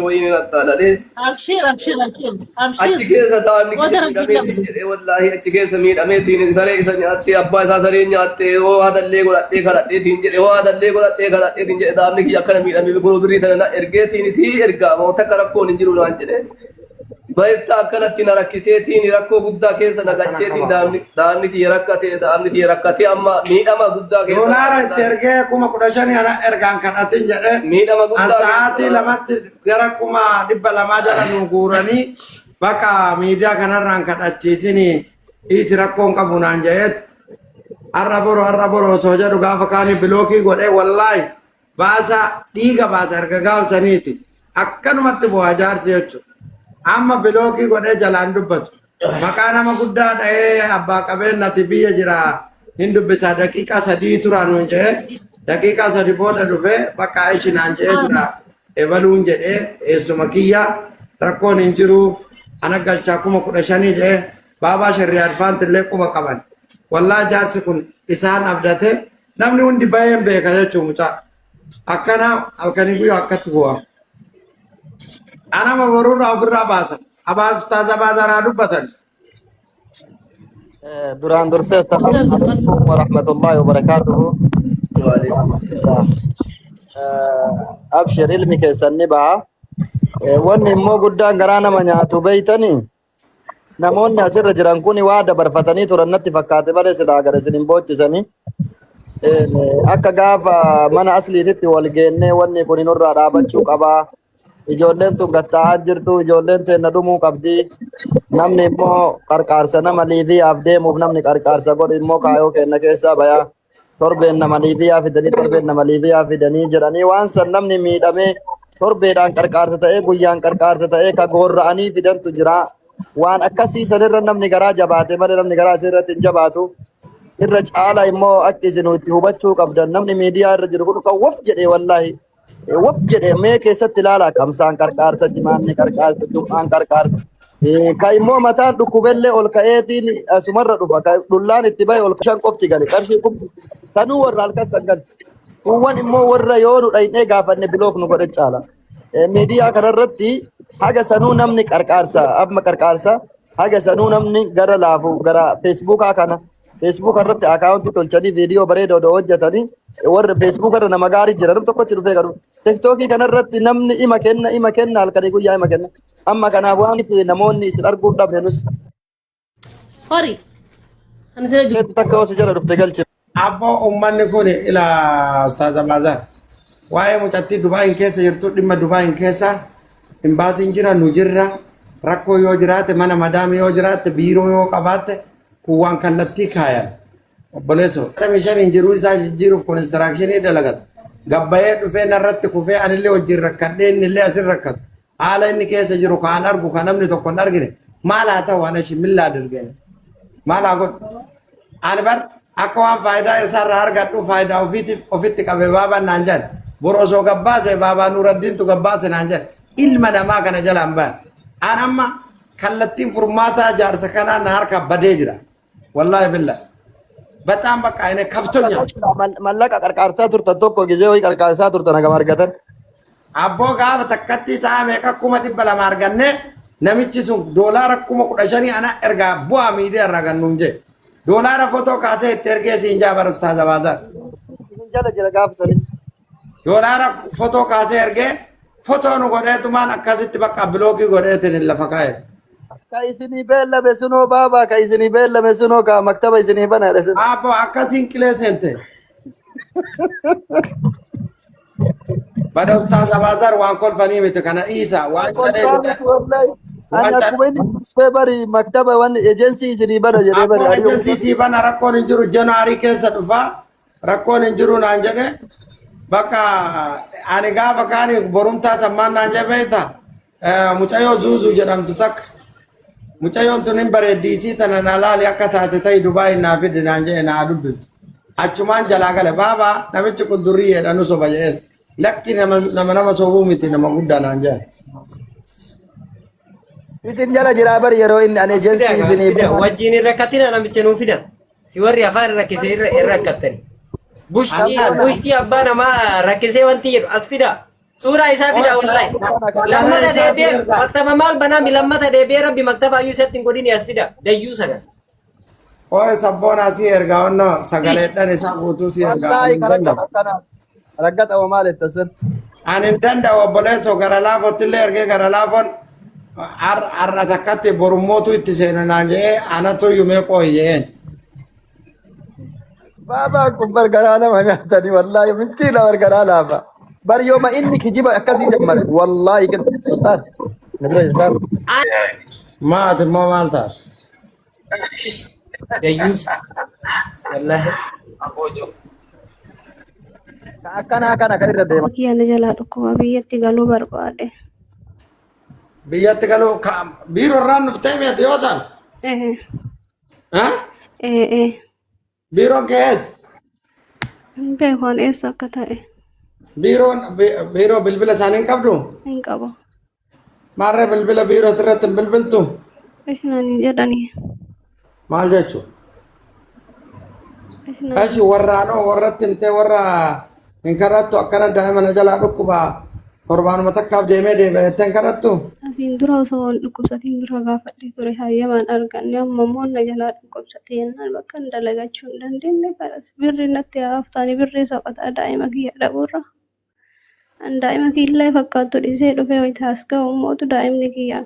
Wayii ni rattaalalee. Abshir, abshir, abshir, abshir. Achi keessa daa'imni Booda kiyya rabbiin miidhameetiin qabdu. jedhee, wallaahi achi keessa miidhameetiin, saree isa nyaattee, abbaa isaa saree nyaattee, hoo haadallee godhadhee kadhadheetiin jedhe, hoo haadallee godhadhee kadhadheetiin jedhe. Daa'imni kiyya akkana miidhamee kunoo birrii tana na ergeetiin sii ergaa moo takka rakkoon hin jiru naan jedhe. Baay'ee akkanatti na rakkiseetiin, rakkoo guddaa keessa na galcheetiin, daa'imni kiyya rakkate, daa'imni kiyya rakkatee amma miidhama guddaa keessa. Doolaara itti ergee 15,000 ana ergaan kadhatin jedhee. Miidhama An guddaa sa'aatii keessa. 2tti gara 200,000 jala nu guuranii, bakka miidiyaa kanarraan kadhachiisini dhiisi, rakkoon qabu naan jedheet, har'a boru, har'a boru osoo jedhu gaafa kaanii block godhee. Wallaahi baasa dhiiga baasa erga gaafsaniiti akkanumatti bu'aa jaarsi jechuudha. Amma block godhee jalaan dubbatu. Maqaa nama guddaa dha'ee, abbaa qabeenyati biyya jira hin dubbisaa, daqiiqaa 3 turaa nuun jedhee, daqiiqaa 3 booda dhufee bakka ishi naan jedhee jira. Ebaluun jedhee, eessuma kiyya, rakkoon hin jiru, ana galchaa 15,000 jedhee. Baabaa sharriyaad faantillee quba qaban. Wallaa jaarsi kun isaan abdate, namni hundi baheen beeka jechuun mucaa. Akkana halkanii guyyaa akkatti bu'a. Anama borurraa ofirraa baasa. Abaan ustaaza baazaraa dubbatan. Duraan dursee assalaamu alaikum wa rahmatullahi wa barakaatuhu. Waalaikum salaam. Abshir, ilmi keessan ni baha. Wanni immoo guddaan garaa nama nyaatu beeytanii, namoonni asirra jiran kun waa dabarfatanii turan natti fakkaate malee silaa gara isin hin boochisanii. Akka gaafa mana asliititti wal geennee wanni kun nurraa dhaabachuu qabaa. Ijoolleen tun gattaa'aa jirtu, ijoolleen teenna dhumuu qabdi. Namni immoo qarqaarsa nama Liibiyaaf deemuuf namni qarqaarsa godhu immoo kaayoo keenna keessaa bayaa. Torbeen nama Liibiyaa fidanii, torbeen nama Liibiyaa fidanii jedhanii, waan san namni miidhamee torbeedhaan qarqaarsa ta'ee, guyyaan qarqaarsa ta'ee ka goorra'anii fidantu jira. Waan akkasii sanirra namni garaa jabaate malee namni garaa isirratti hin jabaatu. Irra caala immoo akka isin itti hubachuu qabdan, namni miidiyaa irra jiru kun kan waf jedhee, wallaahi waf jedhe, mee keessatti ilaala, kamsaan qarqaarsa, jimaanni qarqaarsa, jum'aan qarqaarsa. Ka immoo mataan dhukkubellee ol ka'eetiin asumarra dhufa. Ka dhullaan itti bahe ol shan qofti gale. Qarshii kum sanuu warra halkan san galte. Kuuwwan immoo warra yoo nu dhaynee gaafanne block nu godhe caala. Miidiyaa kanarratti haga sanuu namni qarqaarsa, amma qarqaarsa haga sanuu namni gara laafu gara feesbuukaa kana, feesbuuka irratti account tolchanii viidiyoo bareeda odoo hojjetanii, warri feesbuuka irra nama gaarii jira, namni tokkochi dhufee garuu tiktookii kanarratti namni ima kenna, ima kenna, halkanii guyyaa ima kenna. Amma kanaaf waan namoonni isin arguu hin dhabne nus Hori. Ani sira jiru. Takka osoo jala dhufte galche. Abboo, uummanni kun ila ustaaza Baazar. Waa'ee mucattii Dubaayin keessa jirtu, dhimma Dubaayin keessa imbaasiin jira, nu jirra. Rakkoo yoo jiraate, mana madaamii yoo jiraatte, biiroo yoo qabaatte, kun waan kallattii kaayan. Obboleessoo. 5 jiruu isaa jijjiiruuf construction dalagata. Gabbayee dhufee narratti kufee, anillee wajjin rakkadhee, innillee asin rakkatu. Haala inni keessa jiru kan argu kan namni tokko hin argine maal haa ta'u, ana shimillaa dirgene. Maal haa godhu? Ani bar akka waan faayidaa isaarraa argadhu faayidaa ofiitiif ofitti qabe. Baabaan naan jedhan, bor osoo gabbaase baabaa Nuraddiintu gabbaase naan jedhan, ilma namaa kana jalaan bahan. An amma kallattiin furmaataa jaarsa kanaa na harkaa badee jira. Wallaahi billa. Baxaan bakka inni kaftonya. Mallaqa qarqaarsaa turtan tokko gizee wayii qarqaarsaa turtan hagam argatan? Abboo, gaafa takkatti isaa meeqa, 200,000 arganne. Namichi sun doolaara 15,000 ana ergaa bu'aa miidiyaa irraa gannuun jee. Doolaara fotoo kaasee itti ergee siin jaa bara ustaaza baazar. Isin jala jira gaafa sanis. Doolaara fotoo kaasee ergee, fotoo nu godheetumaan akkasitti bakka block godheetiin lafa kaa'e. Ka isinii beellame sunoo baabaa, ka isinii beellame sunoo ka maktaba isinii bana jedhe sun. Abboo, akkasiin qilee seente. Bada ustaaza baazar, waan kolfanii miti kana dhiisa waan calee Kolfaa miti wallahi. Ani akkuma inni dhufee bari maktaba waan ejensii isinii bana jedhee bari. Abboo, ejensii sii bana, rakkoon hin jiru, January keessa dhufaa, rakkoon hin jiru naan jedhe. Bakka ani gaafa kaani borumtaa sammaan naan jedhe, beekta, mucayyoo Zuuzuu jedhamtu takka, mucayyoon tun hin bareeddiisii tana na laali, akka taate ta'i, Dubaay naa fidi naan jedhe, naa dubbiftu. Achumaan jalaa gale. Baabaa, namichi kun duriyyeedha, nu soba jedheen. Lakki, nama nama nama sobuu miti, nama guddaa naan jedhe. Isin jala jiraa bari yeroo inni ani As fidaa ejensii as isinii fidaa bana. Wajjin hin rakkatina, namicha nuu fida. Si warri afaan rakkisee irra hin rakkattani. Bushtii Akkaan bushtii abbaa namaa rakkisee wanti jedhu as fida. Suuraa isaa fida wallahi. Lammata deebi'ee maktaba maal banaami lammata deebi'ee rabbi maktaba iyyuu isatti hin godhini as fida. Dayyuu sagal. Ooy sabboonaa si ergaa onnoo sagaleedhaan isaa guutuu si ergaa. Wallaahi Ani hin kan danda'u. akkana raggata maal itti sin. Ani hin danda'u obboleessoo gara laafotti illee ergee gara laafoon har'a takkatti borummootu itti seena naan jedhee anatu iyyuu qooyi jedheen. Baabaan kun bar garaa nama nyaatanii wallaahi miskiina bar garaa laafa. Bar yooma inni kijiba akkasii jammare wallaahi kan sultaan. Na bira jirtaa? Maati immoo maal taate? Dayyuusa. Wallaahi. Ka akkanaa kana kan irra deema. Kiyya na jalaa dhukkuba biyyatti galuu barbaade. Biyyatti galuu biiroo irraan dhuftee mi'ati yoo san? Eh, Ha? eh, eh. Biiroon kee eessa? Hin beeku ani eessa akka ta'e. Biiroon biiroo bilbila isaanii hin qabdu? Hin qabu. Maarree bilbila biiroo irratti hin bilbiltu? Ishinaan hin jedhani. Maal jechuun? Ishinaan Achi warraanoo warratti himtee warra hin kadhattu akkana daa'ima na jalaa dhukkuba torbaanuma takkaaf deemee deebi'a jettee hin kadhattu? Asiin dura osoo hin dhukkubsatiin dura gaafadhee ture hayyamaan arganne amma immoo na jalaa dhukkubsate jennaan bakka hin dalagachuu hin dandeenye kanas birri natti haa haftaani birrii soqataa daa'ima kiyya dhabuurra. An daa'ima kiillee fakkaattu dhiisee dhufee wayita as ga'u immootu daa'imni kiyya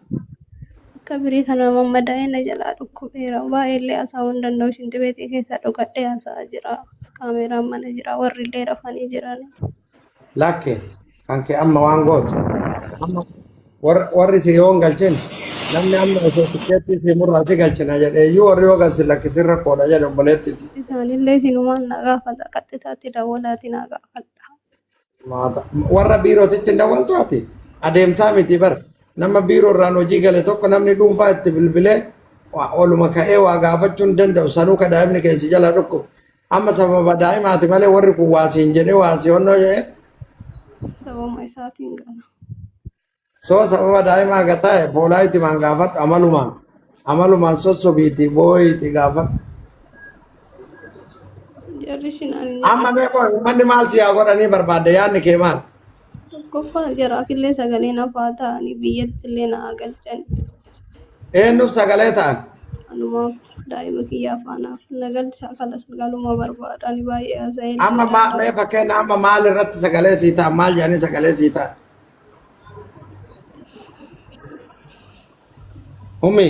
akka birii kana mammadaa'ee na jalaa dhukkubeera. Baay'eellee haasa'uu hin danda'u shintibeetii keessa dhokadhee haasa'aa jira. Kaameeraan mana jira warri illee rafanii jiran. Lakke kan kee amma waan gootu. Amma warri si yoo hin galchin namni amma osoo tikkeettii si murraa si galchina jedhee iyyuu warri yoo galchin lakkisin rakkoodha jedhe obboleettiti. Isaanillee sinumaan na gaafata qaxxitaatti dawwalaati na gaafadha. Maata. Warra biirootitti hin dawwaltu ati adeemsaa miti bara. Nama biiroo irraan hojii gale tokko namni dhuunfaa itti bilbilee oluma ka'ee waa gaafachuu hin danda'u sanuu ka daa'imni keessi jala dhukkubu. Amma sababa daa'imaati malee warri kun waa siin jedhee waa si honnoo jedhee Sababa isaatiin gala. soo sababa daa'imaa gataa poolaayitti maan gaafadhu amalumaan amalumaan sossobiiti booyiiti gaafadhu. Jarri shinaan hin Amma mee qoy uummanni maal si haa godhanii barbaadde yaadni kee maal? Tokkoffaa jaraafillee sagalee nafaa ta'anii biyyatti illee na galchan. Eenyuuf sagalee ta'an? Anumaaf daa'ima kiyya afaanaaf na galchaa kalas galuma barbaada. Ani baay'ee haasa'ee Amma mee fakkeenya amma maal irratti sagalee sii ta'an maal jedhanii sagalee sii ta'an? Ummi.